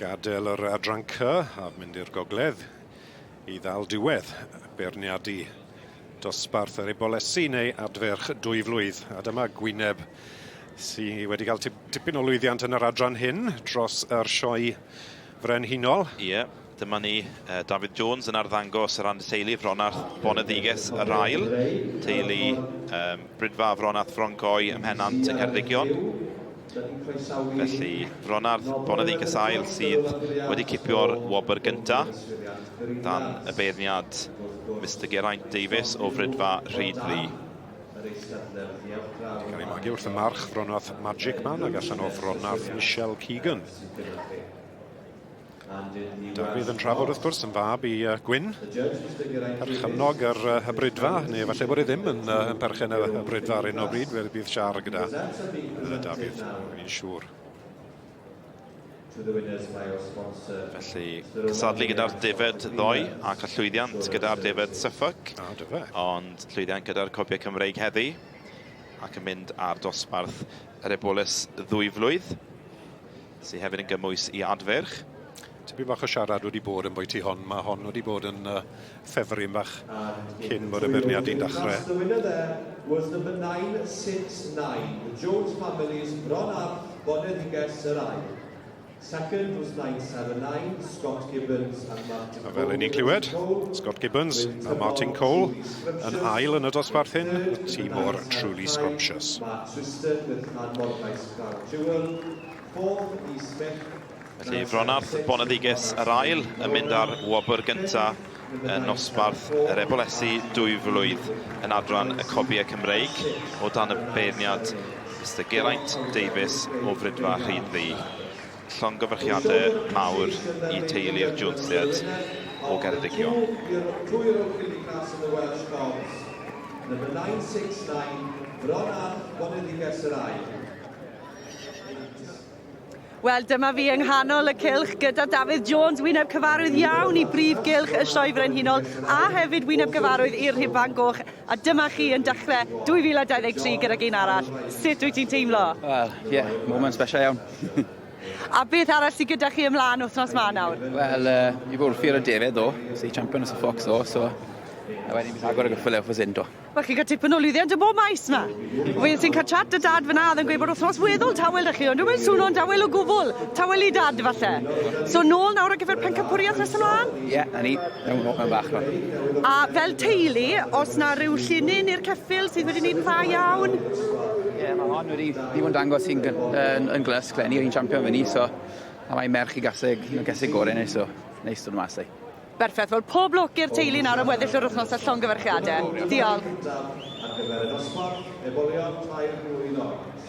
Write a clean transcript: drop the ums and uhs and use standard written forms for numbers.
Gadael yr adran C a mynd i'r gogledd i ddal diwedd beirniadu dosbarth yr ebolesi neu adferch dwyflwydd. A dyma gwyneb sydd wedi cael tipyn o lwyddiant yn yr adran hyn dros yr sioe frenhinol. Ie, yeah, dyma ni, Dafydd Jones yn arddangos ar ran y teulu Fronarth Boneddiges yr ail, teulu um, Brydfa Fronarth Froncoi ym Mhennant yng Ngheredigion. Felly, Fronarth Boneddiges ail sydd wedi cipio'r wobr gynta dan y beirniad Mister Geraint Davies o Frydfa Rhyd Ddu. Cael ei magu wrth y march Fronarth Magic Man ac allan o Fronarth Michelle Keegan. Dafydd yn trafod wrth gwrs yn fab i Gwyn, perchennog yr hybrydfa, neu falle bod e ddim yn, yn perchen y hybrydfa ar hyn o bryd, fel bydd siar gyda Dafydd, fi'n siŵr. Felly, cysadlu gyda'r defed ddoe a cael llwyddiant gyda'r defed Suffolk. A, dy fe. Ond llwyddiant gyda'r cobiau Cymreig heddi ac yn mynd ar dosbarth yr eboles ddwy flwydd. Sy hefyd yn gymwys i adferch. Tipyn bach o siarad wedi bod yn bwyty hon. Mae hon wedi bod yn uh, ffefryn bach cyn bod y beirniadu'n dechrau. The winner there was number 969, the Jones family's Bron Arth Boneddiges yr Ail. Second was 979, Scott Gibbons and Martin Cole. Fel i ni'n clywed, Scott Gibbons a Martin Cole yn ail yn y dosbarth hyn, y tîm o'r Truly Scrumptious. Mark Tristan with Llanmorgais Crown Jewel. Felly Fronarth Boneddiges yr ail yn mynd ar wobr gynta yn nosbarth yr ebolesi dwy flwydd yn adran y Cobiau Cymreig o dan y beirniad Mister Geraint Davies o Fridfa Rhyd Ddu. Llongyfarchiadau mawr i teulu'r Jonesiaid o Geredigion. Number 969, Fronarth Boneddiges yr ail. Wel, dyma fi yng nghanol y cylch gyda Dafydd Jones, wyneb cyfarwydd iawn i brif gylch y Sioe Frenhinol a hefyd wyneb gyfarwydd i'r Rhuban Goch. A dyma chi yn dechrau 2023 gydag un arall. Sut wyt ti'n teimlo? Wel, ie, yeah, moment special iawn. a beth arall sydd gyda chi ymlaen wythnos ma nawr? Wel, uh, i fod wrth i'r defed ddo, sy'n champion os y Fox ddo, so a wedyn bydd agor y gyffyle wrth y do. Wel, chi'n cael tipyn o lwyddiant yn bob maes 'ma. Fues i'n cael chat 'da dad fan'na, o'dd e'n gweud bod wthnos weddol tawel 'da chi, ond dyw e'n swno'n dawel o gwbwl. Tawel i dad, falle. So nôl nawr ar gyfer pencampwriaeth nes ymlaen? Ie, yeah, na ni. Mewn mewn bach nawr. A fel teulu, os na ryw llinyn i'r ceffyl sydd wedi wneud yn dda iawn? Ie, yeah, mae hon wedi di bod yn dangos hi'n yn, yn glysg leni, hi'n champion fyny, so a mae merch i gaseg, un o gaseg gorau ni, so neis dod mas ei. Berffeth. Wel pob lwc i'r teulu nawr am weddill yr wythnos a llongyfarchiade. Diolch. Ar gyfer y dosbarth, ebolion tair blwydd oed.